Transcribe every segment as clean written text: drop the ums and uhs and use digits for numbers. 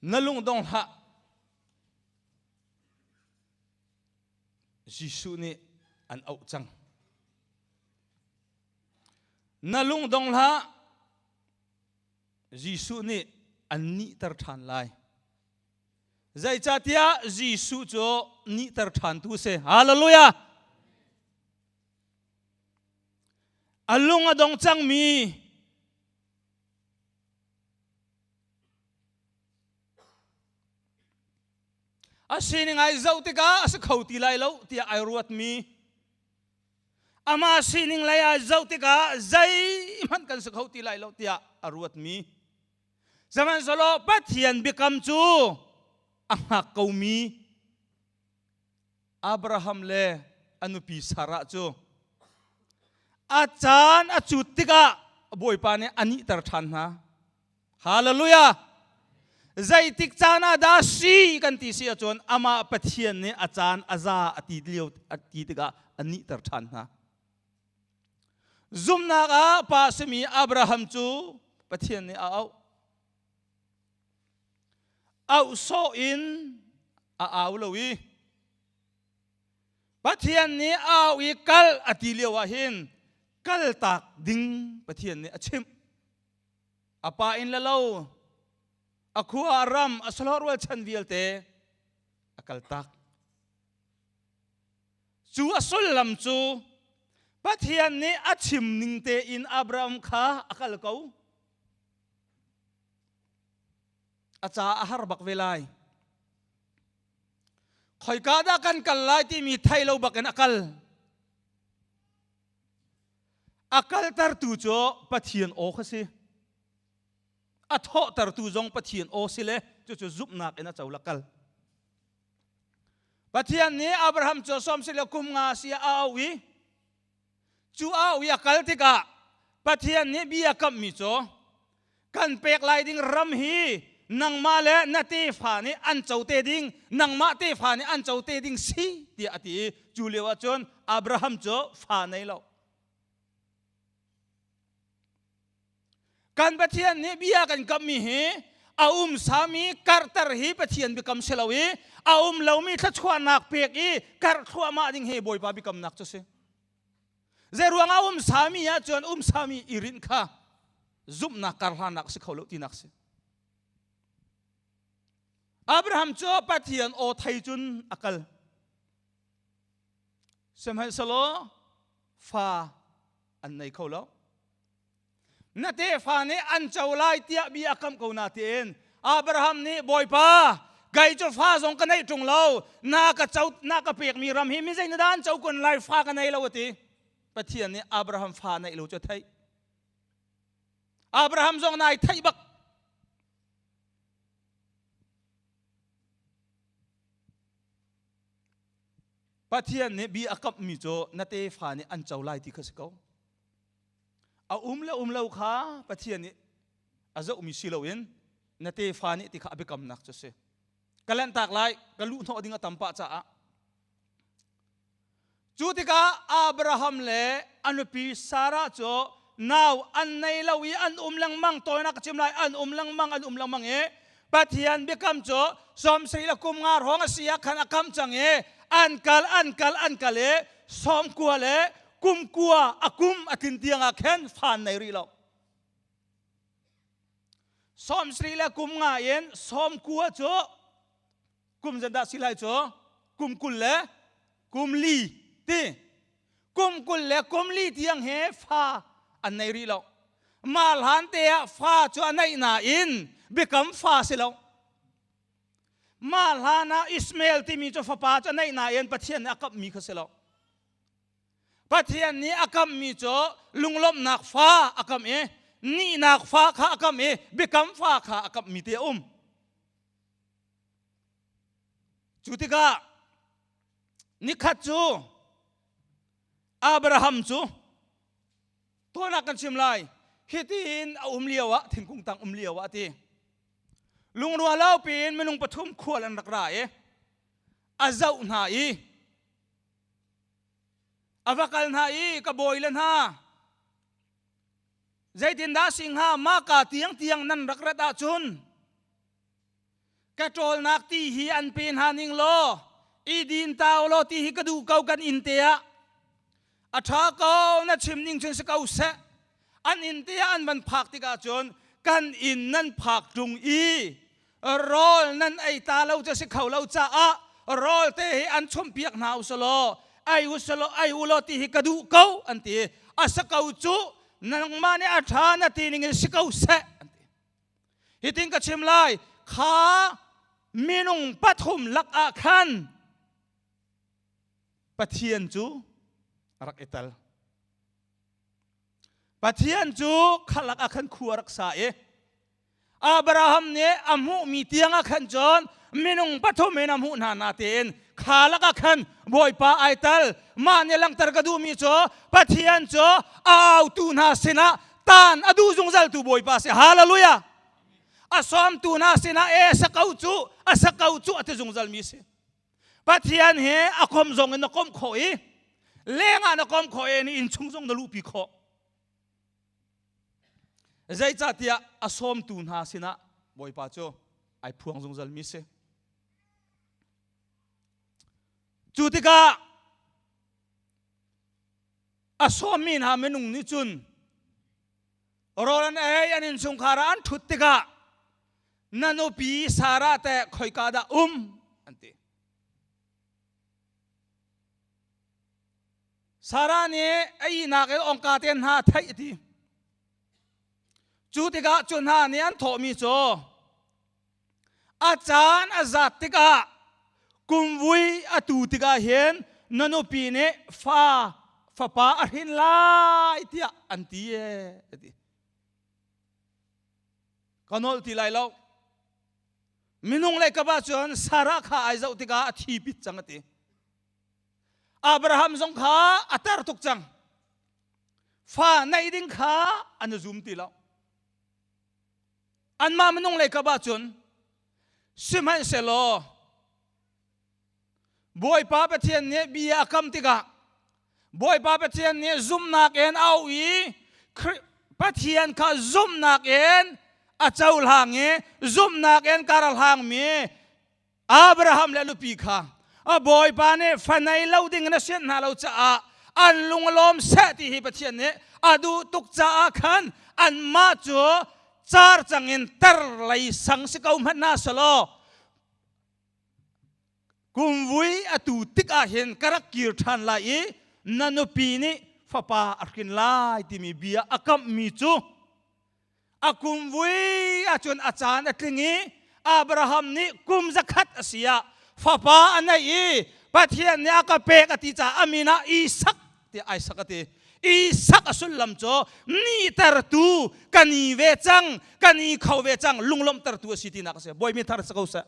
Na lung dong hlah. Jesuh nih an auh cang. Na lung dong hlah. Jesuh nih an nihter ṭhan lai. Zeicahtiah Jesuh cu nihter ṭhantu a si. Hallelujah! A lung a dong cangmi a sining ai zoh tikah a si kho ti lai lo tiah ai ruatmi amah sining lei ai zoh tikah zeihmanh kan si kho ti lai lo tiah a ruatmi sihmanhsehlaw Pathian biakam cu a hngak komi Abraham le a nupi Sarah cu a caan a cut tikah Bawipa nih a nihter ṭhan hna. Hallelujah! Zeitik caan ah dah si kan ti si ahcun amah Pathian nih a caan a za a ti lio a ti tikah a nihter ṭhan hna. Zumhnak ah pa simi Abraham cu Pathian nih a auh. Auh sawh in a au lo i Pathian nih au i kal a ti lio ah hin kaltak ding Pathian nih a chimh. A pa inn le lo, a khua a ram, a sahlawh rualchan vialte a kaltak. Cu a sullam cu Pathian nih a chim ning tein Abraham kha a kal ko. A ca a har bak ve lai. Khoika dah kan kal lai timi thei lo bakin a kal. A kaltertu cu Pathian aw kha si. A thawhtertu zong Pathian aw si le cucu zumhnak in a co la kal. Pathian nih Abraham cu sawm si le kum nga si a au i Cu au i a kal tikah Pathian nih bia kamhmi cu kan pek lai ding ram hi nangmah le na tefa nih an co te ding nangmah tefa nih an co te ding si tiah a ti i cu lio ah cun Abraham cu fa nei lo. Kan Pathian nih bia kan kamhmi hi a um sami karhter hi Pathian biakam si lo i a um lomi thluachuahnak pek i karh thluahmah ding hi Bawipa biakamnak cu si. Zeiruang ah um sami ahcun um sami i rinh kha zumhnak karhlanak si kho lo tinak si. Abraham cu Pathian aw thei cun a kal. Sihmanhsehlaw fa an nei kho lo. Na tefa nih an co lai tiah bia a kamh ko na tiin Abraham nih Bawipa kei cu fa zong ka neih ṭung lo na ka co na ka pekmi ram hi mi zei na dah an co kun lai fa ka nei lo a ti Pathian nih Abraham fa neih lo cu a theih Abraham zong nai theih bak Pathian nih bia a kamhmi cu na tefa nih an co lai ti kha si ko A um le um lo kha Pathian nih a zohmi si loin na tefa nih ti kha a biakamnak cu a si. Ka lanhtak lai, ka luh hnawh ding a tam pah caah. Cu tikah Abraham le a nupi Sarah cu nau an nei lo i an um lengmang tawinak ka chim lai an um lengmang an um lengmang i Pathian biakam cu sawmsarih le kum nga hrawng a si ah khan a kam cang i an kal an kal an kal i sawmkua le kum kua a kum a tlin tiang ah khan fa nei rih lo sawmsarih le kum nga in sawmkua cu kum zan dah si lai cu kum kul le kum li ti kum kul le kum li tiang he fa an nei rih lo mah hlan te ah fa cu a neih nain biakam fa si lo mah hlan ah Ismael timi cu fapa cu a neih nain Pathian nih a kamhmi kha si lo Pathian nih a kamhmi cu lunglawmhnak fa a kamh i nihnak fa kha a kamh i biakam fa kha a kamhmi te a um. Cu tikah nikhat cu Abraham cu tuanak kan chim lai hitin a um lio ah thingkung tang um lio ah ti lungrua lo piin minung pathum khual an rak ra i a zoh hna i A va kal hna i ka bawi le hna zeitindah si hnga maka tiang tiang nan rak rat ahcun Ka ṭawlnak ti hi an pe hna ning law i din ta law ti hi ka duh ko kan inn te ah. A ṭha ko na chim ning cun si ko seh. An inn te ah an van phak tikah cun kan inn nan phak ṭung i rawl nan ei ta lo cu si kho lo caah rawl te hi an chumpiak hna u selaw ei u selaw ei u law ti hi ka duh ko an ti. A si ko cu nangmah nih a ṭha na ti ning in si ko seh an ti. Hitin ka chim lai kha minung pathum lak ah khan Pathian cu a rak i tel. Pathian cu khalak ah khan khua rak sa i Abraham nih a hmuhmi tiang ah khan cun minung pathum in a hmuh hna natein kha lakah khan Bawipa ai tal. Mah nih langhter ka duhmi cu Pathian cu a autu hna sinah tan a duh zungzaltu Bawipa si. Hallelujah! A sawmtu hna sinah e sa ko cu a sa ko cu a ti zungzalmi si. Pathian he a kom zong in na komh khawh i lengah na kom khawh i inn chung zong na luhpi khawh. Zeicahtiah a sawmtu hna sinah Bawipa cu ai phuang zungzalmi si. Cu tikah a sawmmi hna minung nih cun rawl an ei an innchungkhar ah an ṭhut tikah na nupi Sarah teh khoika dah um an ti. Sarah nih a ihnak in ongka te hna theih a ti. Cu tikah cu hna nih an thawhmi cu a caan a zat tikah kumvui a tu tikah hin na nupi nih fa fapa a hrin lai tiah an ti ee a ti. Ka nolh ti lai lo. Minung le ka pa cun Sarah kha ai zoh tikah a thi pit cang a ti. Abraham zong kha a tar tuk cang. Fa neih ding kha an zum ti lo. Anmah minung lei kap ahcun sihmanhsehlaw Bawipa Pathian nih bia a kam tikah Bawipa Pathian nih zumhnak in a auh i Pathian kha zumhnak in a cohlang i zumhnak in kar a hlangmi Abraham le nupi kha a Bawipa nih fa nei lo ding in a sianh hna lo caah an lung a lawm seh ti hi Pathian nih a duh tuk caah khan anmah cu car cang in tar lei sang si ko hmanh hna selaw kumvui a tu tik ah hin ka rak kir ṭhan lai i na nupi nih fapa a hrin lai timi bia a kamhmi cu A kum vui ahcun a caan a tling i Abraham nih kum zakhat a si ah fapa a neih i Pathian nih a ka pek a ti caah a min ah Isak tiah ai sak a ti. Isak a sullam cu nihtertu ka ni ve cang, ka ni kho ve cang, lunglawmhtertu a si tinak a si. Bawi thar si ko seh.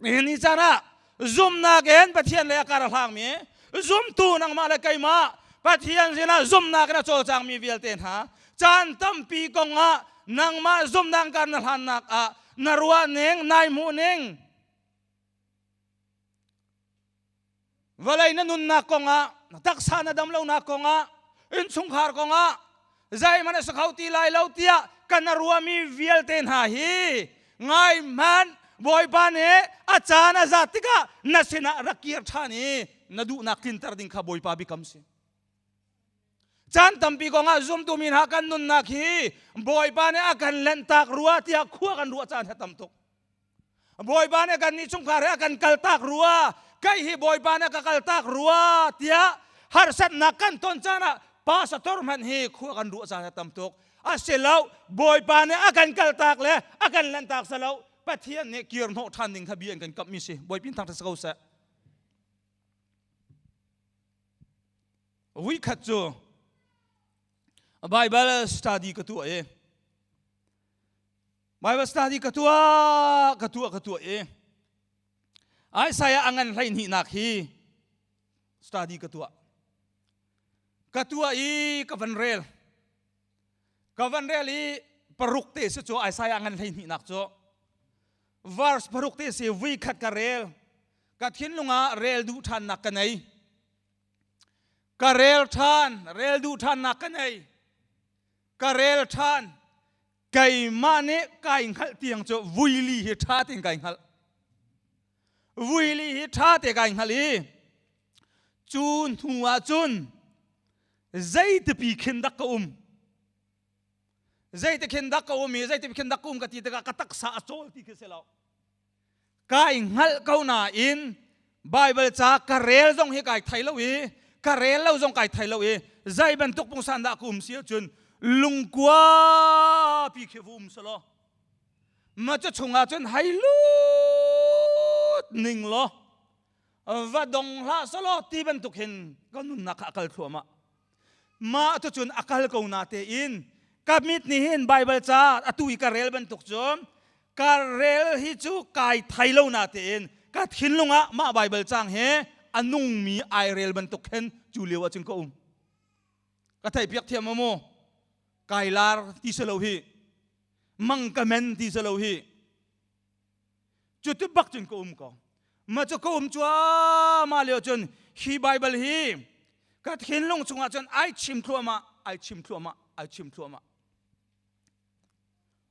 Ni caan ah zumnak in Pathian lei a kar a hlangmi zumtu nangmah le keimah Pathian sinah zumnak in a cawlcangmi vialte hna caan tampi kong ah nangmah zumnak kar na hlannak ah na ruah ning nai hmuh ning Vawlei na nunnak kongah, na taksa na dam lonak kongah, innchungkhar kongah zeihmanh a si kho ti lai lo tiah kan a ruahmi vialte hna hi ngai hmanh Bawipa nih a caan a zat tikah na sinah rak kir ṭhan i na duhnak tlinter ding kha Bawipa biakam si. Caan tampi kongah zumtu mi hna kan nunnak hi Bawipa nih a kan lenhtak rua tiah khua kan ruah caan hi tam tuk. Bawipa nih kan nih chungkhar he a kan kaltak rua kai hi Bawipa nih a ka kaltak rua tiah harsatnak kan ton caan ah pastor hmanh hi khua kan ruah caan a tam tuk a si lo Bawipa nih a kan kaltak le a kan lanhtak si lo Pathian nih kir hnawh ṭhan ding kha bia in kan kamhmi si Bawipi thang si ko seh Vuikhat cu Bible study ka tuah i Bible study ka tuah ka tuah ka tuah i Isaiah a ngan hleihnihnak hi study ka tuah ka tuah i ka van rel ka van rel i paruk te si cu Isaiah ngan hleihnihnak cu verse paruk te si vui khat ka rel ka thinlung ah rel duh ṭhannak ka nei ka rel ṭhan rel duh ṭhannak ka nei ka rel ṭhan. Keimah nih kai hngalh tiang cu vuili hi ṭha tein kai hngalh. Vuili hi ṭha te kai hngalh i cu hnu ah cun zeitipi khin dak ka um. Zeiti khin dak ka um i zeiti khin dak ka um ka ti tikah ka taksa a cawl ti khi si lo. Kai hngalh ko nain Baibal ca ka rel zong hi kai thei lo i ka rel lo zong kai thei lo i zei bantuk pungsan dah ka um si ahcun lungkua pi khi va um selaw ma cu chungah cun hei lut ning law va dong hlah selaw ti bantuk hin ka nunnak kha a kal thluahmah. Mah cucun a kal ko na tein ka mit nih hin Baibal ca atu i ka rel bantuk cu ka rel hi cu kai thai lo na tein ka thinlung ah mah Baibal cang he a nungmi ai rel bantuk khin cu lio ah cun ka um. Ka theih piak thiam mu. Kai lar ti si lo hi. Mang ka men ti si lo hi. Cuti bak cun ka um ko. Ma cu ka um cuahmah lio cun hi Baibal hi ka thinlung chungah cun ai chim thluahmah, ai chim thluahmah, ai chim thluahmah.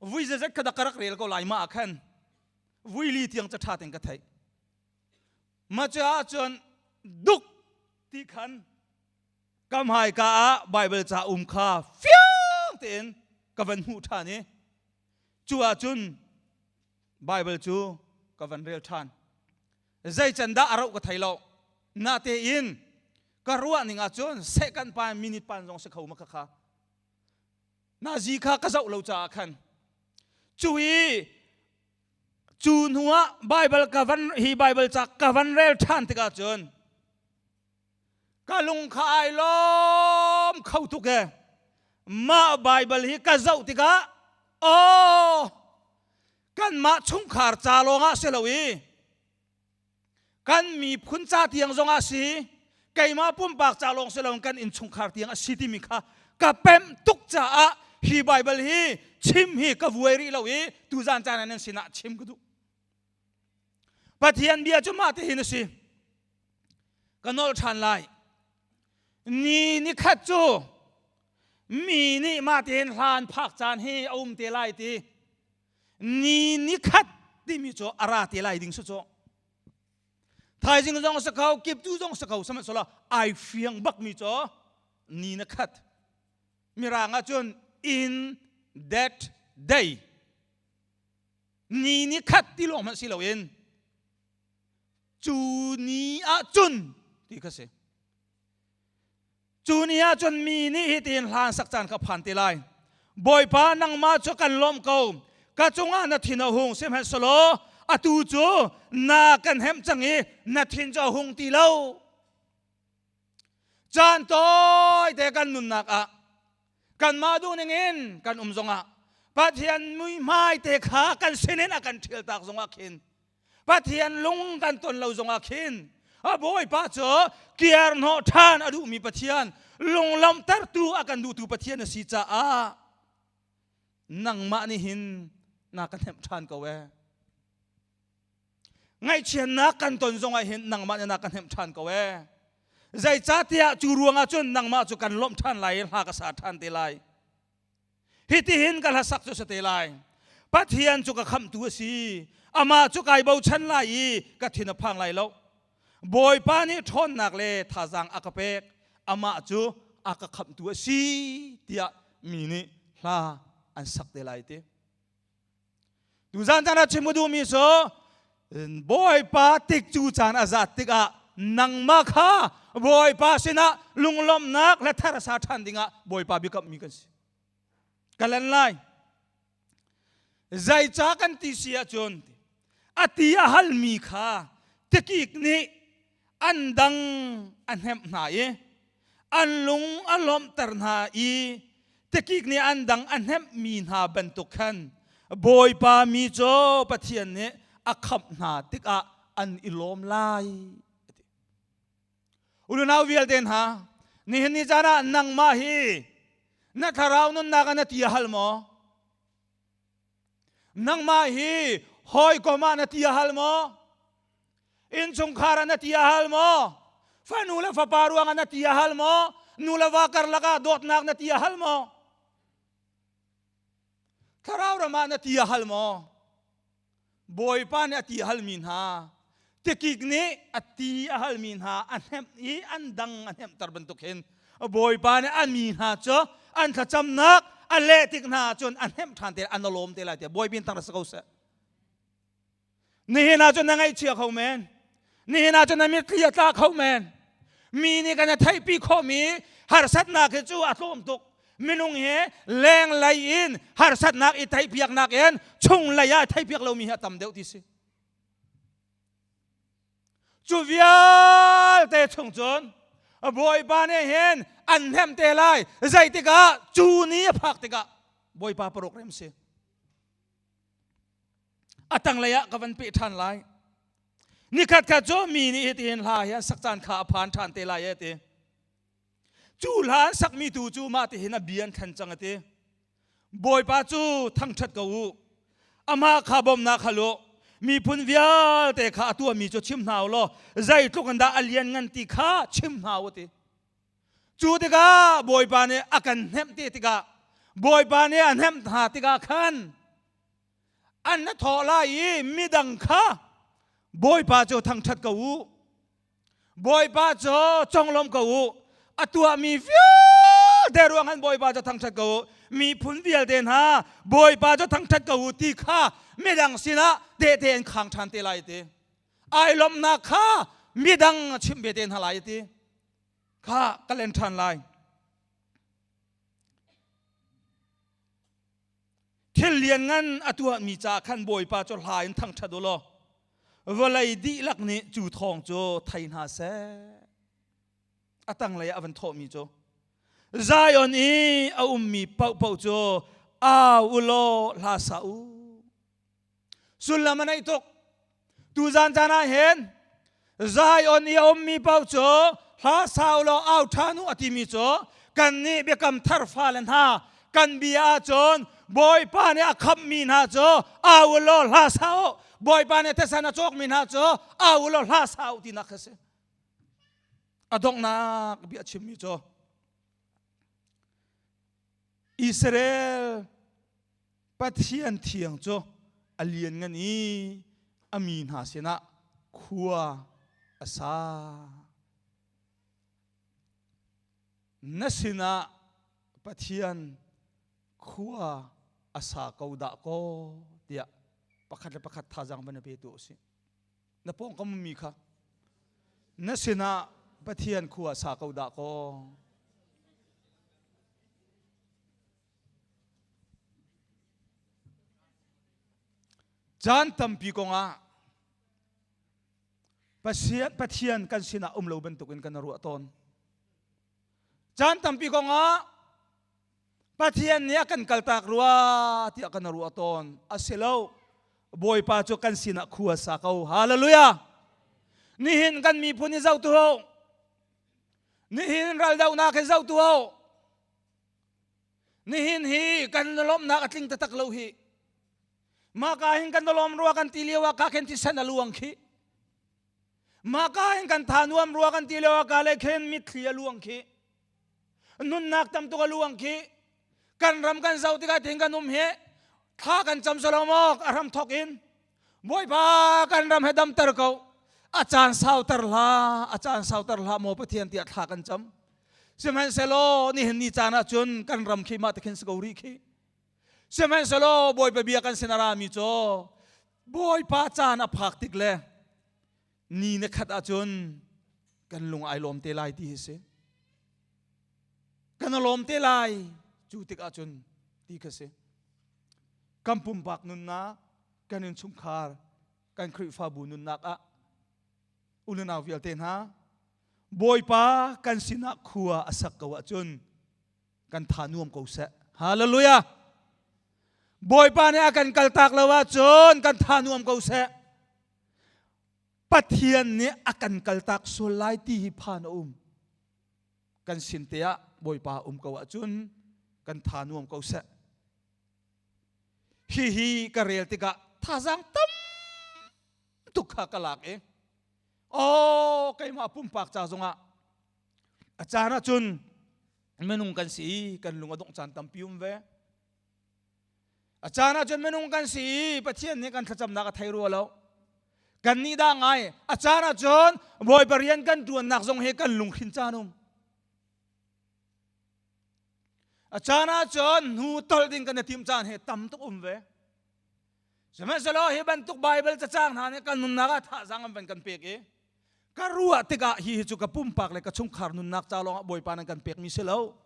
Vui zezet kha dak ka rak rel ko lai ma ah khan vui li tiang ca ṭha tein ka theih. Ma cu ah cun duk ti khan ka hmaika ah Baibal ca um kha fiang tein ka van hmuh ṭhan i cu ahcun Baibal cu ka van rel ṭhan. Zei can dah a rauh ka thei lo. Natein ka ruah ning ahcun second pan minute pan zong si kho ma kha Nazi kha ka zoh lo caah khan cu i cu hnu ah Baibal ka van hi Baibal ca ka van rel ṭhan tikah cun Ka lung kha ai lawm kho tuk e. Mah Baibal hi ka zoh tikah aw kanmah chungkhar ca lawngah si lo i kan miphun ca tiang zongah si keimah pumpak ca lawng si lo kan innchungkhar tiang a si timi kha ka pemh tuk caah hi Baibal hi chim hi ka vuai rih lo i tuzan caan ah nan sinah chim ka duh. Pathian bia cu mah tihin a si. Ka nolh ṭhan lai. Ni nikhat cu mi nih mah tihin hlan phak caan hi a um te lai ti. Ni nikhat timi cu a ra te lai ding si cu. Thaizing zong si kho, kiptu zong si kho, sihmanhsehlaw ai fiang bakmi cu ni na khat. Mirang ahcun in that day. Ni ni khat ti lawng hmanh si loin cu ni ah cun ti kha si. Cu ni ah cun mi nih hitin hlan sak caan kha phan te lai. Bawipa nangmah cu kan lawmh ko. Ka cungah na thin a hung sihmanhsehlaw atu cu na kan hemh cang i na thin cu a hung ti lo. Caan tawite kan nunnak ah kanmah duhning in kan um zongah Pathian muihmai te kha kan sinin a kan ṭhialtak zongah khin Pathian lung kan ton lo zongah khin a Bawipa cu kiar hnawh ṭhan a duhmi Pathian lunglawmhtertu a kan duhtu Pathian a si caah nangmah nih hin na ka hnemh ṭhan ko ee. Ngaihchiatnak kan ton zongah hin nangmah nih na ka hnemh ṭhan ko ee. Zeicahtiah cu ruangah cun nangmah cu kan lawmh ṭhan lai i hla ka sa ṭhan te lai. Hitihin ka hlasak cu si te lai. Pathian cu ka khamhtu a si. Amah cu kai bochan lai i ka thin a phang lai lo. Bawipa nih ṭhawnnak le thazaang a ka pek. Amah cu a ka khamhtu a si tiah mi nih hla an sak te lai ti. Tuzan caan ah chim ka duhmi cu Bawipa tik cu caan a zat tikah nangmah kha Bawipa sinah lunglawmhnak le thar sa ṭhan dingah Bawipa biakammi kan si. Ka len lai. Zeicah kan ti si ahcun a ti a halmi kha tikik nih an dang a hnemh hna i an lung a lawmhter hna i tikik nih an dang a hnemhmi hna bantuk khan Bawipa mi cu Pathian nih a khamh hna tikah an i lawm lai. Unau vialte hna, nihin ni caan ah nangmah hi na thlarau nunnak ah na ti a hal maw? Nangmah hi hawikom ah na ti a hal maw? Innchungkhar ah na ti a hal maw? Fanu le fapa ruangah na ti a hal maw? Nu le va karlak ah dawtnak na ti a hal maw? Thlarau ram ah na ti a hal maw? Bawipa nih a ti a halmi hna, tikik nih a ti a halmi hna a hnemh i an dang a hnemhter bantuk hin Bawipa nih a mi hna cu an thlacamnak a leh tik hna cun a hnemh ṭhan te an lawm te lai tiah Bawipa in thang ra si ko seh. Nihin ah cun na ngaihchia kho men. Nihin ah cun na mitthli a tla kho men. Mi nih kan i theihpi khawhmi harsatnak hi cu a tlawm tuk. Minung hi lenglei in harsatnak i theihpiaknak in chunglei ah theihpiak lomi hi a tam deuh ti si. Cu vialte chung cun Bawipa nih hin an hnemh te lai. Zeitikah cu ni a phak tikah Bawipa paruk rem si. A tanglei ah ka van peh ṭhan lai. Nikhat khat cu mi nih hitihin hla hi an sak caan kha a phan ṭhan te lai e ti. Cu hla an sakmi tu cu mah tihin a bia an thlen cang a ti. Bawipa cu thangṭhat ko u. Amah kha bawmhnak hal u. Miphun vialte kha a tuahmi cu chim hna u law zeitluk in dah a lianngan ti kha chim hna u ti. Cu tikah Bawipa nih a kan hnemh ti tikah Bawipa nih a hnemh hna tikah khan an na thawh lai i midang kha Bawipa cu thangṭhat ko u. Bawipa cu conglawm ko u. A tuahmi vialte ruang han Bawipa cu thangṭhat ko u. Miphun vialte hna Bawipa cu thangṭhat ko u ti kha midang sinah tehte an khang ṭhan te lai ti. Ai lawmhnak kha midang a chimh ve te hna lai ti. Kha ka len ṭhan lai. Thil lianngan a tuahmi ca khan Bawipa cu hla in thangṭhat u law vawlei dihlak nih cu thawng cu thei hna seh. A tanglei ah a van thawhmi cu Zion i a ummi paohpaoh cu au u law hla sa u. Sullam a neih tuk. Tuzan caan ah hin Zion i a ummi paoh cu hla sa u law au ṭhan u a timi cu kannih biakam thar fale hna kan bia ahcun Bawipa nih a khamhmi hna cu au u law hla sa u Bawipa nih thisen a cawkmi hna cu au u law hla sa u tinak kha si. A donghnak bia chimmi cu Israel Pathian thiang cu a lianngan i a mi hna sinah khua a sa. Na sinah Pathian khua a sa ko dah kaw tiah pakhat le pakhat thazaang van i pe tu usih. Na pawngkam ummi kha na sinah Pathian khua a sa ko dah kaw. Caan tampi kongah Pathian kan sinah um lo bantukin kan ruah tawn. Caan tampi kongah Pathian nih a kan kaltak rua tiah kan ruah tawn. A si lo. Bawipa cu kan sinah khua sa ko. Hallelujah. Nihin kan miphun hi zoh tu ho. Nihin raldohnak hi zoh tu ho. Nihin hi kan lawmhnak a tling taktak lo hi. Mah ka hin kan lawm rua kan ti lio ah ka khen thisen a luang khi. Mah ka hin kan tha nuam rua kan ti lio ah ka le khen mitthli a luang khi. Nunnak tam tuk a luang khi. Kan ram kan zoh tikah tin kan um hi thla kan cam solo maw a ram thok in Bawipa kan ram he damter ko a caan sauter hlah a caan sauter hlah maw Pathian tiah thla kan cam Sihmanhsehlaw nihin ni caan ah cun kan ram khi mah te khin si ko rih khi. Sihmanhsehlaw Bawipa bia kan sin a rami cu Bawipa caan a phak tik le ni na khat ahcun kan lung ai lawm te lai ti hi si. Kan lawm te lai cu tik ahcun ti kha si. Kan pumpak nunnak, kan innchungkhar, kan Khrihfabu nunnak ah unau vialte hna Bawipa kan sinah khua a sak ko ahcun kan tha nuam ko seh. Hallelujah! Bawipa nih a kan kaltak lo ahcun kan tha nuam ko seh. Pathian nih a kan kaltak sual lai ti hi phan a um. Kan sin te ah Bawipa um ko ahcun kan tha nuam ko seh. Hihi ka rel tikah thazaang tam tuk kha ka lak i aw keimah pumpak ca zongah a caan ahcun minung kan si i kan lung a dongh caan tampi um ve. A caan ahcun minung kan si i Pathian nih kan thlacamnak a thei rua lo. Kan nih dah ngai. A caan ahcun Bawipa rian kan ṭuannak zong hi kan lunghrin caan um. A caan ahcun hnu tolh ding kan i timh caan hi tam tuk um ve. Sihmanhsehlaw hi bantuk Baibal cacang hna nih kan nunnak ah thazaang an van kan pek i ka ruah tikah hi hi cu ka pumpak le ka chungkhar nunnak ca lawngah Bawipa nan kan pekmi si lo.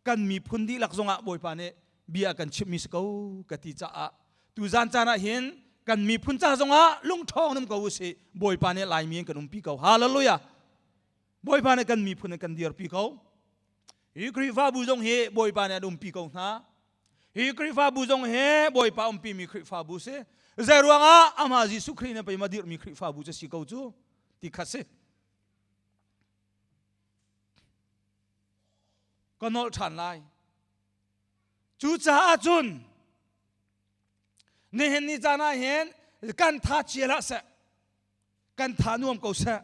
Kan miphun dihlak zongah Bawipa nih bia kan chimhmi si ko ka ti caah tuzan caan ah hin kan miphun ca zongah lungṭhawng um ko usih. Bawipa nih Laimi in kan umpi ko. Hallelujah! Bawipa nih kan miphun in kan dirpi ko. Hi Khrihfabu zong hi Bawipa nih an umpi ko hna. Hi Khrihfabu zong hi Bawipa umpimi Khrihfabu si. Zei ruangah amah Jesuh Khrih nih pei ma dirhmi Khrihfabu cu si ko cu ti kha si. Ka nolh ṭhan lai. Cucaah cun nihin ni caan ah hin kan tha chia hlah seh, kan tha nuam ko seh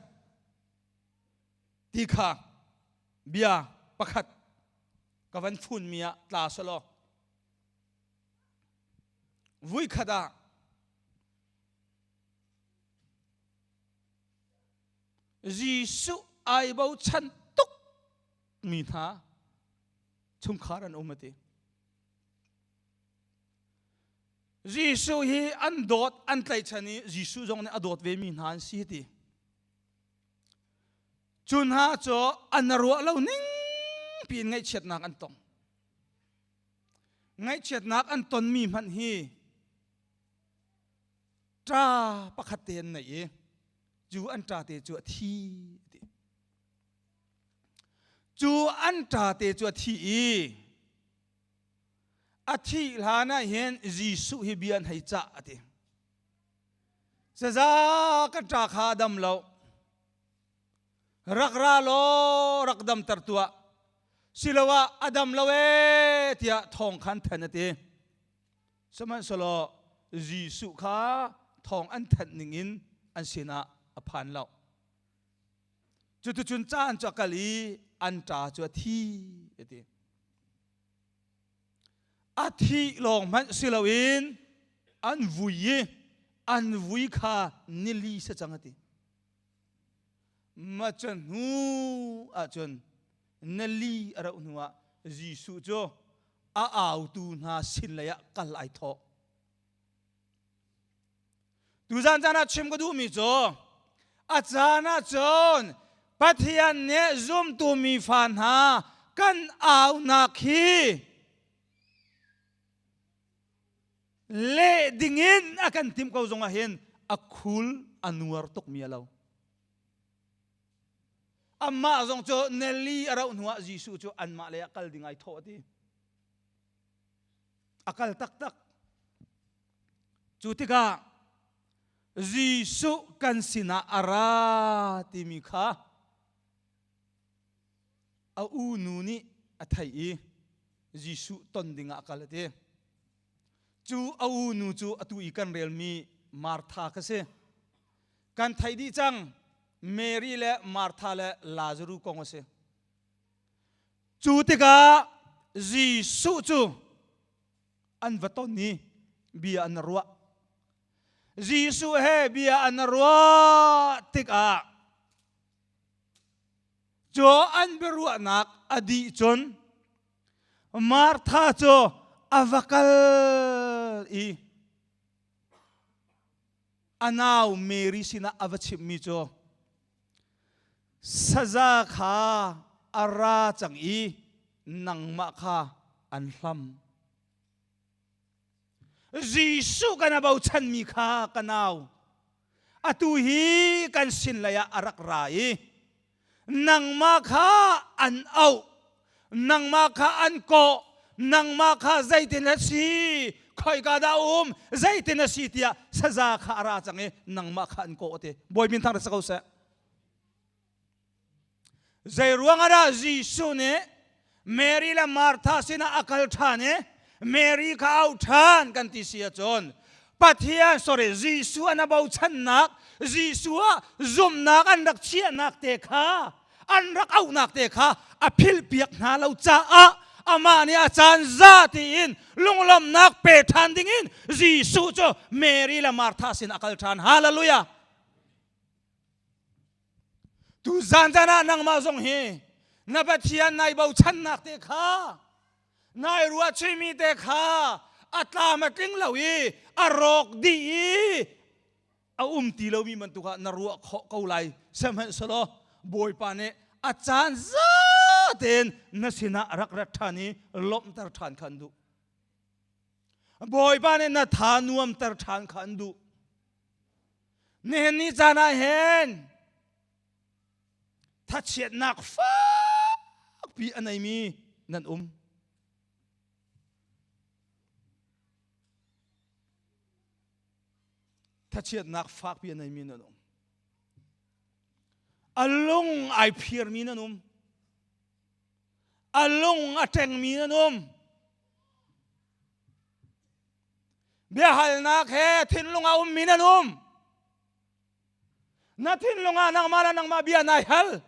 ti kha bia pakhat ka van funmi ah tla selaw vuikhat ah Jesuh ai bochan tuk mi hna chungkhar an um ati. Jesuh hi an dawt an tlaihchan i Jesuh zong nih a dawt ve mi hna an si ti. Cu hna cu an ruah lo ning piin ngaihchiatnak an tong. Ngaihchiatnak an tonmi hmanh hi ṭa pakhat te an nei i cu an ṭa te cu a thi ti. Cu an ṭa te cu a thi i a thih hlan ah hin Jesuh hi bia an hei cah a ti. Saza kan ṭa kha a dam lo. Rak ra law rak damter tuah. Siloah a dam lo ee tiah thawng khan thanh a ti. Sihmanhsehlaw Jesuh kha thawng an thanh ningin an sinah a phan lo. Cuticun caan cu a kal i an ṭa cu a thi a ti. A thih lawng hmanh si loin an vui i an vui kha nili si cang a ti. Ma cu hnu ahcun nili a rauh hnu ah Jesuh cu a autu hna sin lei ah kal ai thawh. Tuzan caan ah chim ka duhmi cu a caan ah cun Pathian nih zumtu mi fa hna kan aunak hi leh dingin a kan timh ko zongah hin a khul a nuar tukmi a lo. Amah zong cu Nelly a rauh hnuah Jesuh cu anmah lei ah kal ding ai thawh ti. A kal taktak. Cu tikah Jesuh kan sinah a ra timi kha a unu nih a theih i Jesuh ton dingah a kal a ti. Cu a unu cu atu i kan relmi Martha kha si. Kan theih dih cang Mary le Martha le Lazaru kong a si. Cu tikah Jesuh cu an va ton i bia an ruah. Jesuh he bia an ruah tikah cu an biaruahnak a dih cun Martha cu a va kal i a nau Mary sinah a va chimhmi cu saza kha a ra cang i nangmah kha an hlam. Jesuh kan a bochanmi kha ka nau atu hi kan sin lei ah a rak ra i nangmah kha an auh nangmah kha an kawh nangmah kha zeitin a si khoika dah um zeitin a si tiah saza kha a ra cang i nangmah kha an kawh te bawi min thang ra ko seh Zei ruang ah dah Jesuh nih Mary le Martha sinah a kal ṭhan i Mary kha auh ṭhan kan ti si ahcun Pathian sorry Jesuh an a bochannak Jesuh ah zumhnak an rak chiahnak te kha an rak auhnak te kha a philhpiak hna lo caah. Amah nih a caan za tiin lunglawmhnak pe ṭhan dingin Jesuh cu Mary le Martha sin a kal ṭhan. Hallelujah! Tu zan zan ah nangmah zong hi na Pathian nai bochannak te kha nai ruahchihmi te kha a tlam a tling lo i a rawk dih i a um ti lomi bantuk ah na ruah khawh ko lai. Sihmanhsehlaw Bawipa nih a caan za tein na sinah rak rat ṭhan i lawmhter ṭhan kha an duh. Bawipa nih na tha nuamter ṭhan kha an duh. Nihin ni caan ah hin thachiatnak fakpi a neimi nan um. Thachiatnak fakpi a neimi nan um. A lung ai phirmi nan um. A lung a ṭengmi nan um. Biahalnak he thinlung a ummi nan um. Na thinlung ah nangmah le nangmah bia nai hal.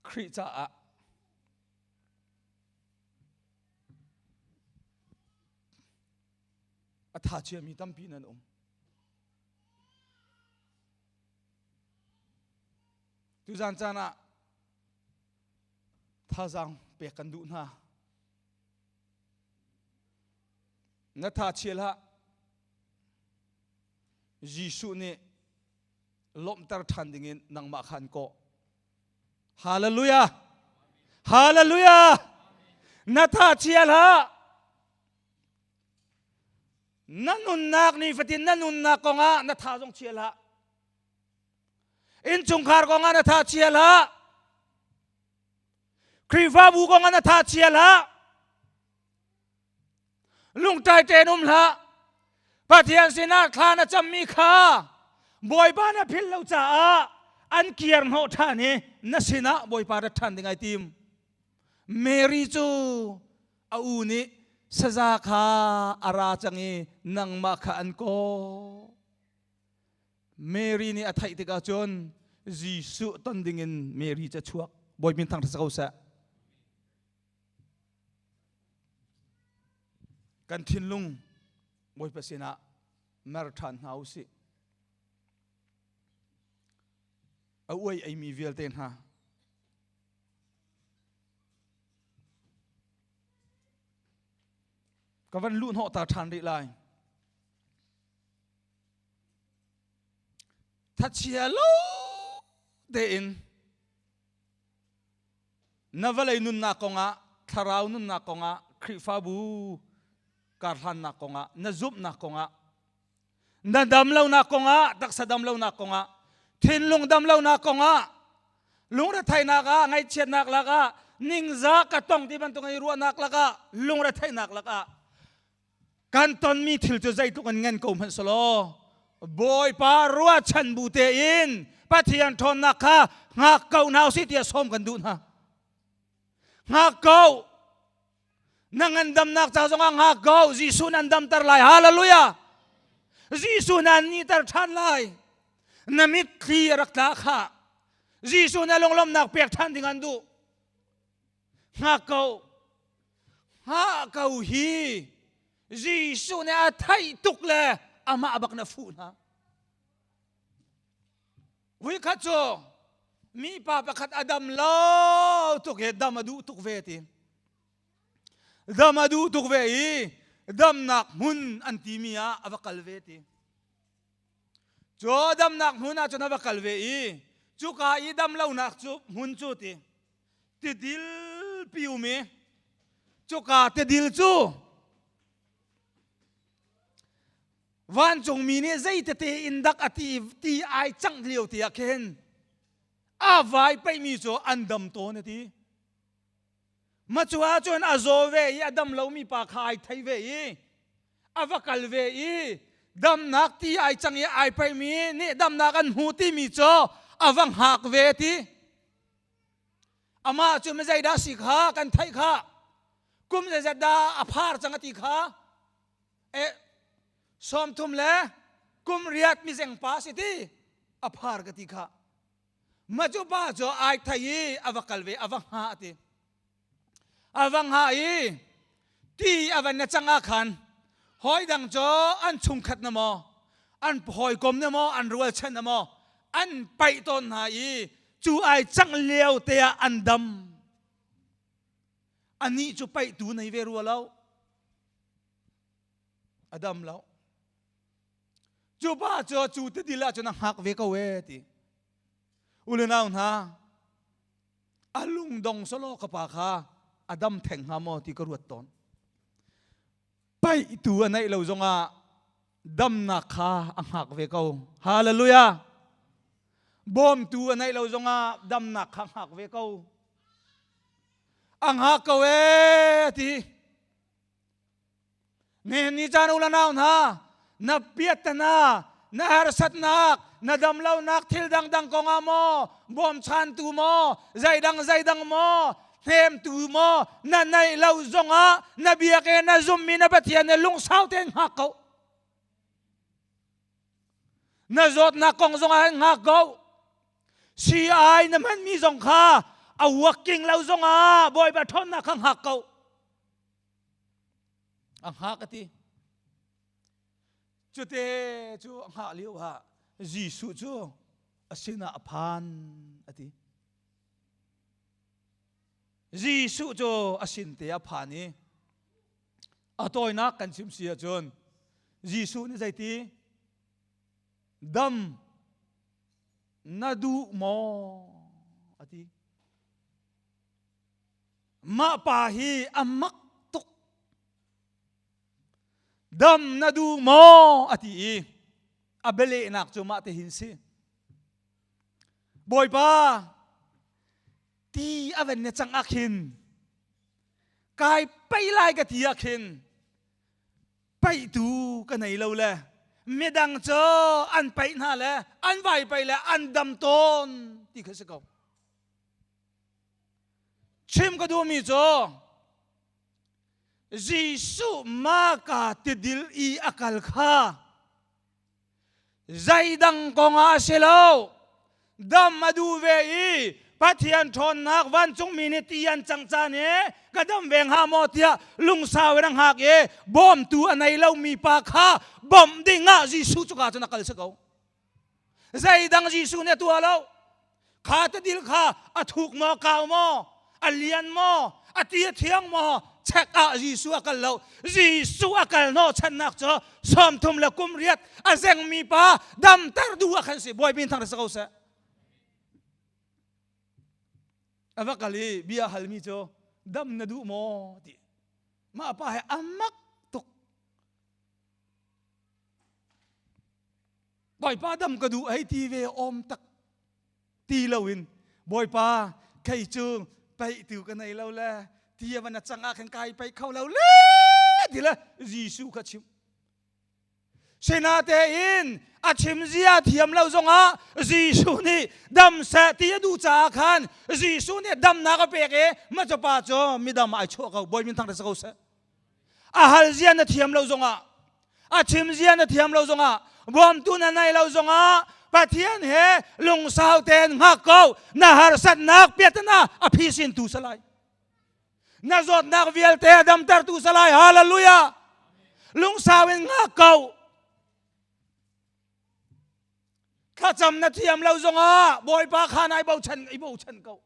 Khrih caah a tha ciami tampi nan um. Tuzan caan ah thazaang pek kan duh hna. Na tha chia hlah. Jesuh nih lawmhter ṭhan dingin nangmah kha an kawh. Hallelujah! Hallelujah! Na tha chia hlah. Na nunnak nifatin na nunnak kongah na tha zong chia hlah. Innchungkhar kongah na tha chia hlah. Khrihfabu kongah na tha chia hlah. Lungtai tein um hlah. Pathian sinah thla na cammi kha Bawipa na philh lo caah an kiar hnawh ṭhan i na sinah Bawipa rat ṭhan ding ai tim. Mary cu a u nih saza kha a ra cang i nangmah kha an kaw. Mary nih a theih tikah cun Jesuh ton dingin Mary cu a chuak. Bawi min thangṭhat si ko seh. Kan thinlung Bawipa sinah mer ṭhan hna u sih. A uai eimi vialte hna Ka van luh hnawh ta ṭhan rih lai. Thachia lo tein na vawlei nunnak kongah thlarau nunnak kongah Khrihfabu karhlannak kongah na zumhnak kongah na damlonak kongah taksa damlonak kongah thinlung damlonak kongah lungretheihnak ah ngaihchiatnak lakah ningzah ka tong ti bantuk i ruahnak lakah lungretheihnak lakah kan tonmi thil cu zeitluk in ngan ko hmanh selaw Bawipa ruahchan bu tein Pathian ṭhawnnak kha hngak ko hna usih tiah sawm kan duh hna. Hngak ko. Na ngandamnak ca zongah ngak ko. Jesuh nan damter lai. Hallelujah. Jesuh nan niter ṭhan lai. Na mitthli a rak tla kha. Jesuh na lunglawmhnak pek ṭhan ding an duh. Hngak ko. Hngah ko hi. Jesuh nih a theih tuk le amah bak na fuh hna. Vuikhat cu mipa pakhat a dam lo tuk i dam a duh tuk ve ti. Dam a duh tuk ve i damnak hmun an timi ah a va kal ve ti. Cu damnak hmun ah cun a va kal ve i cuka i dam lonak cu hmun cu ti tidil pi um i cuka tidil cu Vancungmi nih zeitete in dak a ti ti ai cangh lio ti ah khin a vai peihmi cu an dam tawn a ti. Macu ahcun a zaw ve i a dam lomi pa kha ai thei ve i a va kal ve i damnak ti ai cang i ai peihmi nih damnak an hmu timi cu a va hngak ve ti. Amah cu mizeidah si kha kan theih kha kum zeizat dah a phar cang a ti kha. Sawmthum le kum riat mizeng pa si ti a phar ka ti kha. Ma cu pa cu ai thai i a va kal ve a va hnga ti. A va hnga i ti a van na cang ah khan hawi dang cu an chungkhat na maw an hawikom na maw an rualchan na maw an paih tawn hna i cu ai cangh lio te ah an dam. Anih cu paihtu nei ve rua lo. A dam lo. Cu pa cu cu tidil ah cun a hngak ve ko e ti. U le nau hna, a lungdong solo ka pa kha a dam theng hnga maw ti ka ruat tawn. Paihtu a neih lo zongah damnak kha a hngak ve ko. Hallelujah! Bawmtu a neih lo zongah damnak kha hngak ve ko. A hngak ko ee ti. Nihin ni caan u le nau hna, na piattana, na harsatnak, na damlonak thil dangdang kongah maw, bawmchantu maw, zeidang zeidang maw, hnemtu maw, na neih lo zongah na biak i na zummi na Pathian nih lungsau tein hngak ko. Na zawtnak kong zongah hin hngak ko. Sii-ai na hmanmi zong kha a working lo zongah Bawipa ṭhawnnak kha hngak ko. A hngak a ti. Cute cu a hngah lio ah Jesuh cu a sinah a phan a ti. Jesuh cu a sin te a phan i a tawinak kan chim si ahcun Jesuh nih zeiti dam na duh maw a ti. Mah pa hi a mak tuk. Dam na duh maw? a ti i a bialehnak cu mah te hin si. Bawipa, ti a van na cang ah khin kai pei lai ka ti ah khin paihtu ka nei lo le midang cu an paih hna le an vai paih le an dam tawn ti kha si ko. Chim ka duhmi cu Jesuh maka tidil i a kal kha zeidang kong ah a si lo. Dam a duh ve i Pathian ṭhawnnak vancungmi nih ti an cang caan i ka dam ve hnga maw tiah lungsau in a hngak i bawmtu a nei lomi pa kha bawmh ding ah Jesuh cuka cun a kal si ko. Zeidang Jesuh nih a tuah lo. Kha tidil kha a thuk maw, kau maw, a lian maw, a ti a thiang maw, check ah Jesuh a kal lo. Jesuh a kal hnawh channak cu 30 le kum riat a zengmi pa damter duh ah khan si. Bawipi thang si ko seh. A va kal i bia halmi cu dam na duh maw ti. Mah pa he a mak tuk. Bawipa dam ka duh hei ti ve awm tak ti loin Bawipa kei cu peih tu ka nei lo le ti a van a cang ah khan kai peih kho lo le ti le Jesuh kha chim Sinatein a chim zia thiam lo zongah Jesuh nih dam seh ti a duh caah khan Jesuh nih damnak a pek i macapa cu midam ai chuah ko Bawi min thang ko seh A hal zia na thiam lo zongah, a chim zia na thiam lo zongah, bawmtu na nei lo zongah Pathian he lungsau tein hngak ko. Na harsatnak piatana a phisin tu salai. Na zawtnak vialte a damtertu salai. Hallelujah. Lungsau in hngak ko. Thlacam na thiam lo zongah Bawipa kha nai bochan i bochan ko.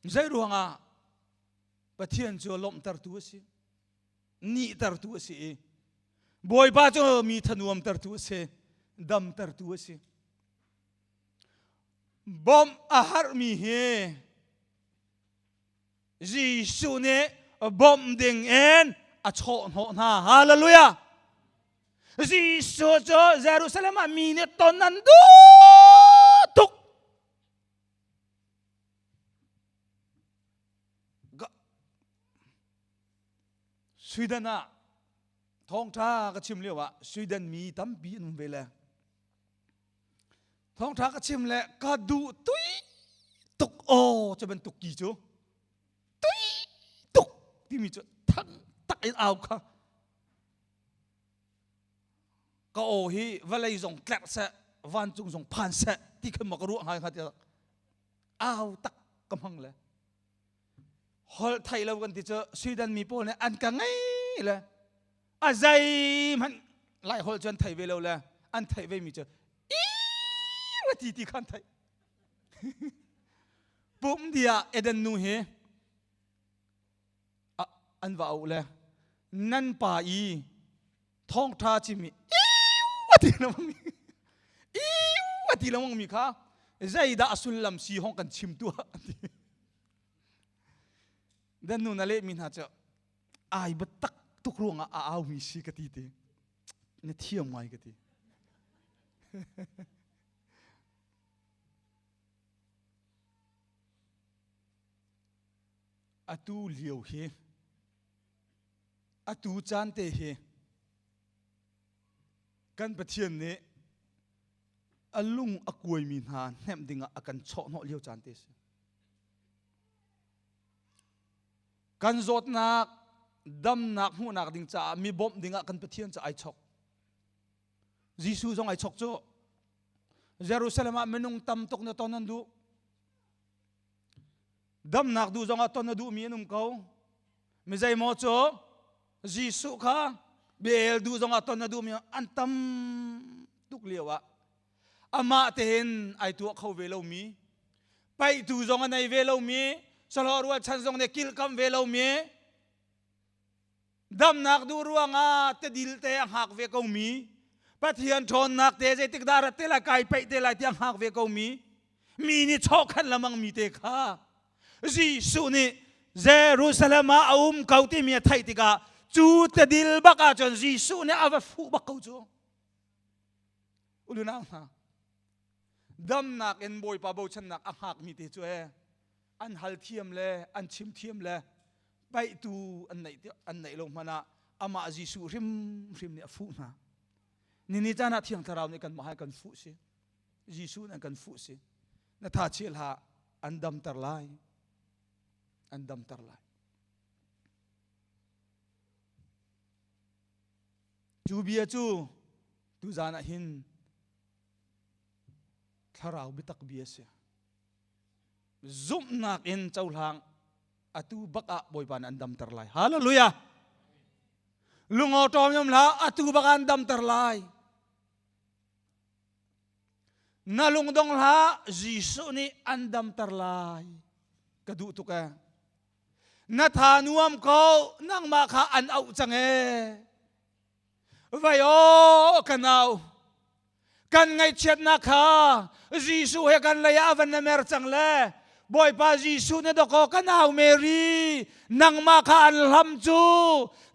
Zei ruangah Pathian cu lawmhtertu a si, nihtertu a si i Bawipa cu mi thanuamtertu a si, damtertu a si. Bawmh a harmi hi Jesuh nih bawmh ding in a chawhhnawh hna. Hallelujah! Jesuh cu Jerusalem ah mi nih ton an duh tuk. Sweden ah thawngṭha ka chim lio ah Sweden mi tampi an um ve le thawngṭha ka chim le ka duh tui tuk aw cu bantuk ki cu tui tuk timi cu in au kha ka aw hi vawlei zong tlerh seh vancung zong phan seh ti khan ma ka ruah ngai hnga tiah au tak ka hmang le holh thei lo kan ti cu Sweden mi pawl nih an ka ngei le a zei hmanh lai holh cu an thei ve lo le an theih ve mi cu i ti ti khan theih pum dia Eden nu hi an va auh le nan pa i thawngṭha chimi iu a ti lengmang mi iu a ti lengmang mi kha zeidah a sullam si hong kan chim tuah an ti. Dan nu na lehmi hna cu ai biatak tuk ruangah a aumi si ka ti ti na thiam ngai ka ti. Atu lio hi atu caan te hi kan Pathian nih a lung a kuaimi hna hnemh dingah a kan chawhhnawh lio caan te si. Kan zawtnak damnak hmuhnak ding caah mi bawmh dingah kan Pathian cu ai chok. Jesuh zong ai chok cu. Jerusalem ah minung tam tuk na ton an duh. Damnak duh zongah ton a duhmi an um ko. Mi zeimaw cu Jesuh kha bia el duh zongah ton a duhmi an tam tuk lio ah amah tein ai tuah kho ve lomi paihtu zong a nei ve lomi sahlawh rualchan zong nih kilhkamh ve lomi Damnak duh ruangah tadil te a hngak ve komi, Pathian ṭhawnnak te zeitik dah rat te lai kai peih te lai tiah hngak ve komi, mi nih chawhkhan lamang mi te kha Jesuh nih Jerusalem ah a um ko timi a theih tikah cu tadil bak ahcun Jesuh nih a va fuh bak ko cu. Ulunau hna, damnak in Bawipa bochannak a hngakmi te cu ee an hal thiam le an chim thiam le paihtu an neih an neih lo hmanh ah amah Jesuh hrimhrim nih a fuh hna. Nini caan ah Thiang Thlarau nih kanmah hai kan fuh si. Jesuh nih an kan fuh si. Na tha chiah hlah an damter lai. An damter lai. Cu bia cu tuzaan ah hin thlarau biatak bia si. Zumhnak in cohlang atu bak ah Bawipa nih an damter lai. Hallelujah! Lungawṭawm yom hlah atu bak ah an damter lai. Na lungdong hlah Jesuh nih an damter lai. Ka duh tuk ee. Na tha nuam ko nangmah kha an auh cang ee. Vai aw ka nau kan ngaihchiatnak kha Jesuh he kan lei ah a van na mer cang le Bawipa Jesuh na dawkaw ka nau Mary nangmah kha an hlam cu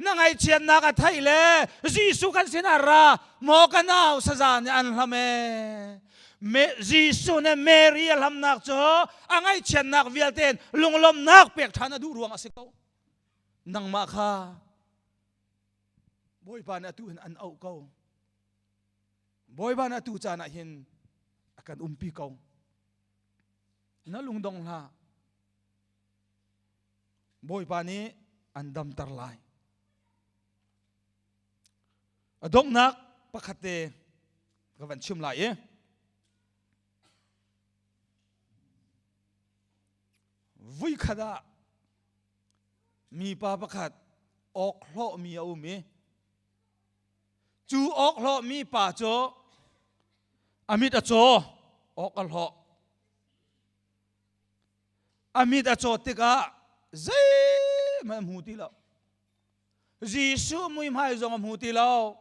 na ngaihchiatnak a theih le Jesuh kan sinah ra maw ka nau saza nih an hlam ee Jesuh nih Mary a hlamnak cu a ngaihchiatnak vialte in lunglawmhnak pek ṭhan a duh ruang a si ko nangmah kha Bawipa nih atu hin an auh ko. Bawipa nih atu caan ah hin a kan umpi ko. Na lungdong hlah. Bawipa nih an damter lai. A donghnak pakhat te ka van chim lai i vuikhat ah mipa pakhat awkhlawhmi a um i cu awkhlawhmi pa cu a mit a caw awk a hlawh a mit a cawt tikah zeihmanh a hmu ti lo Jesuh muihmai zong a hmu ti lo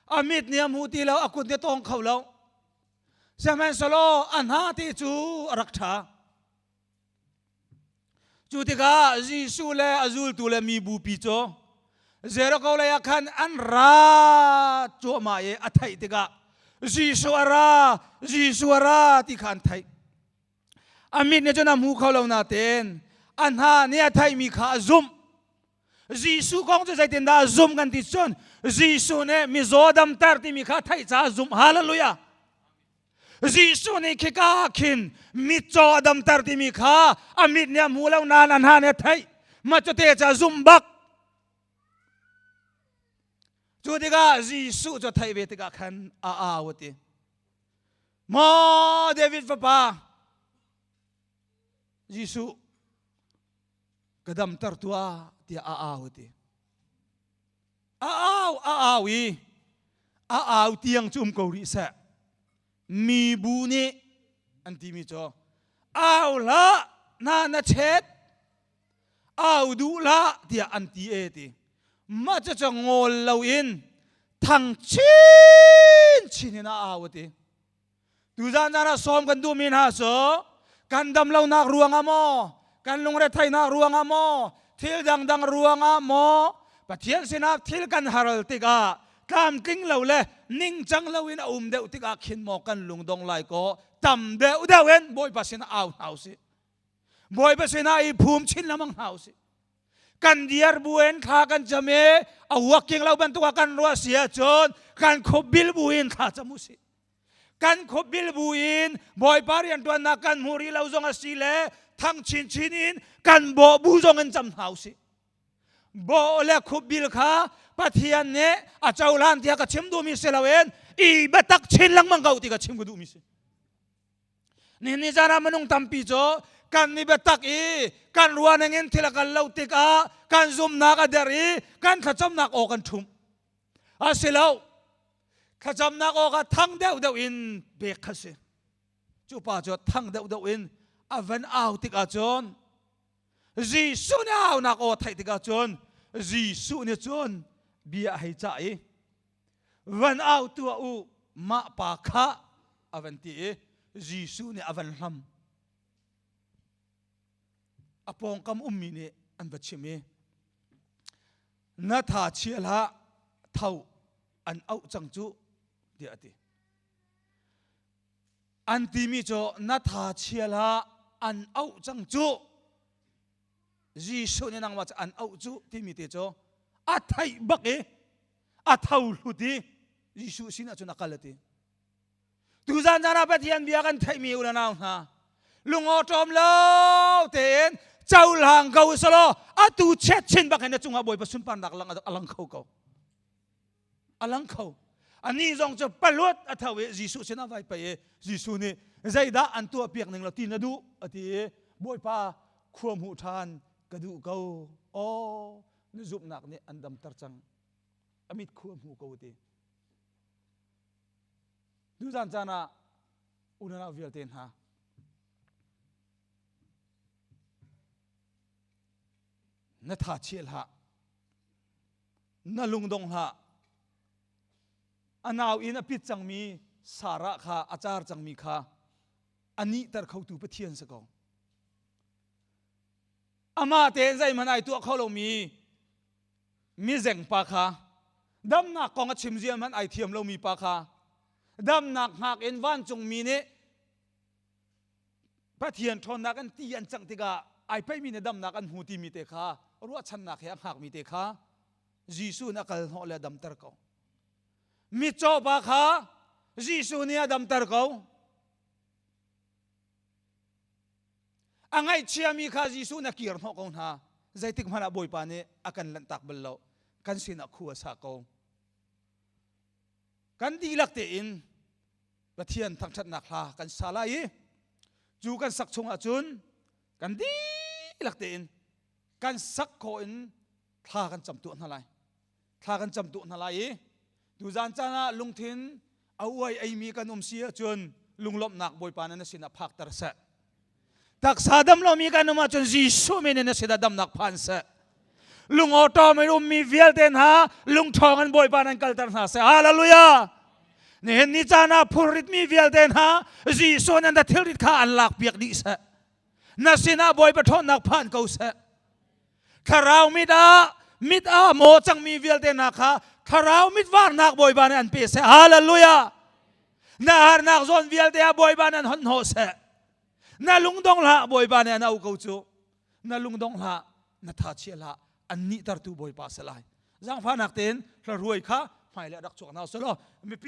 a mit nih a hmu ti lo a kut nih a tawng kho lo sihmanhsehlaw a hna te cu a rak ṭha Cu tikah Jesuh le a zultu le mi bupi cu Jericho lei ah khan an ra cuahmah i a theih tikah Jesuh a ra, Jesuh a ra ti kha an theih. A mit nih cun a hmu kho lo nain a hna nih a theihmi kha a zumh. Jesuh kong cu zeitindah a zumh kan ti cun Jesuh nih mizaw damter timi kha a theih caah a zumh. Hallelujah! Jesuh nih khika ah khin mitcaw a damter timi kha a mit nih a hmu lo nain a hna nih a theih. Mah cu te ca zumh bak. Cu tikah Jesuh cu theih ve tikah khan a au a ti. Maw David fapa Jesuh ka damter tuah tiah a au a ti. A au a au i a au tiang cu um ko rih seh. Mibu nih an timi cu au hlah na na chet au duh hlah tiah an ti e ti. Mah cucu ngawl loin thang chinchin in a au a ti. Tuzan zan ah sawm kan duhmi hna cu kan dam lonak ruangah maw, kan lungretheihnak ruangah maw, thil dangdang ruangah maw, Pathian sinah thil kan haral tikah tlamtling lo le ningcang loin a um deuh tikah khin maw kan lungdong lai kaw tam deuh deuh in Bawipa sinah au hna usih. Bawipa sinah i phum chin lengmang hna usih. Kan diar buin thla kan cam i a working lo bantuk ah kan ruah si ahcun kan khup bil buin thla cam usih. Kan khup bil buin Bawipa rianṭuannak kan hmuh rih lo zong a si le thang chinchin in kan bawh bu zong in cam hna usih. Bawh le khup bil kha Pathian nih a cohlan tiah ka chim duhmi si loin i biatak chin lengmang ko ti ka chim ka duhmi si. Nihin ni zan ah minung tampi cu kan i biatak i kan ruahning in thil a kal lo tikah kan zumhnak a der i kan thlacamnak aw kan ṭhumh. A si lo. Thlacamnak aw kha thang deuhdeuh in pek kha si. Cu pa cu thang deuhdeuh in a van au tikah cun Jesuh nih aunak aw theih tikah cun Jesuh nih cun bia a hei cah i van au tuah u mah pa kha a van ti i Jesuh nih a van hlam. A pawngkam ummi nih an va chim i na tha chia hlah tho an auh cang cu tiah a ti. An timi cu na tha chia hlah an auh cang cu Jesuh nih nangmah cu an auh cu timi te cu a theih bak i a tho hlut i Jesuh sinah cun a kal a ti. Tuzan zan ah Pathian bia kan theihmi u le nau hna lungawṭawm lo tein cohlang ko selaw atu chet chin bak hin na cungah Bawipa sunparnak lang a lang kho ko. A lang kho. Anih zong cu paluat a tho i Jesuh sinah vai pei i Jesuh nih zeidah an tuah piak ning lo ti na duh a ti i Bawipa khua hmuh ṭhan ka duh ko. Aw na zumhnak nih an damter cang. A mit khua hmu ko ti. Tuzan caan ah unau vialte hna na tha chia hlah na lungdong hlah a nau in a pit cangmi Sarah kha a car cangmi kha a nihter khotu Pathian si ko amah tein zeihmanh ai tuah kho lomi mizeng pa kha damnak kong a chim zia hmanh ai thiam lomi pa kha damnak hngak in vancungmi nih Pathian ṭhawnnak an ti an cangh tikah ai peihmi nih damnak an hmu timi te kha ruahchannak he a hngakmi te kha Jesuh nih a kal hnawh le a damter ko. Mitcaw pa kha Jesuh nih a damter ko. A ngaihchiami kha Jesuh na kir hnawh ko hna. Zeitik hmanh ah Bawipa nih a kan lanhtak bal lo. Kan sinah khu a sa ko. Kan dihlak tein Pathian thangṭhatnak hla kan sa lai i cu kan sak chung ahcun kan dihlak tein kan sak khawh in thla kan cam tuah hna lai. Thla kan cam tuah hna lai i tuzan caan ah lungthin a uai eimi kan um si ahcun lunglawmhnak Bawipa nih na sinah phakter seh. Taksa dam lomi kan um ahcun Jesuh min in na sinah damnak phan seh. Lungawṭawm in ummi vialte hna lungṭhawng in Bawipa nan kalter hna seh. Hallelujah! Nihin ni caan ah phurritmi vialte hna Jesuh nih na thilrit kha an lakpiak dih seh. Na sinah Bawipa ṭhawnnak phan ko seh. Thlarau mit ah mit ah maw cangmi vialte hna kha thlarau mit varnak Bawipa nih an pe seh. Hallelujah! Na harnak zawn vialte ah Bawipa nih an hon hnawh seh. Na lungdong hlah Bawipa nih an auh ko cu. Na lungdong hlah, na tha chia hlah, an nihtertu Bawipa si lai. Zaangfahnak tein hla ruai kha hmailei rak chuak hna selaw mipi.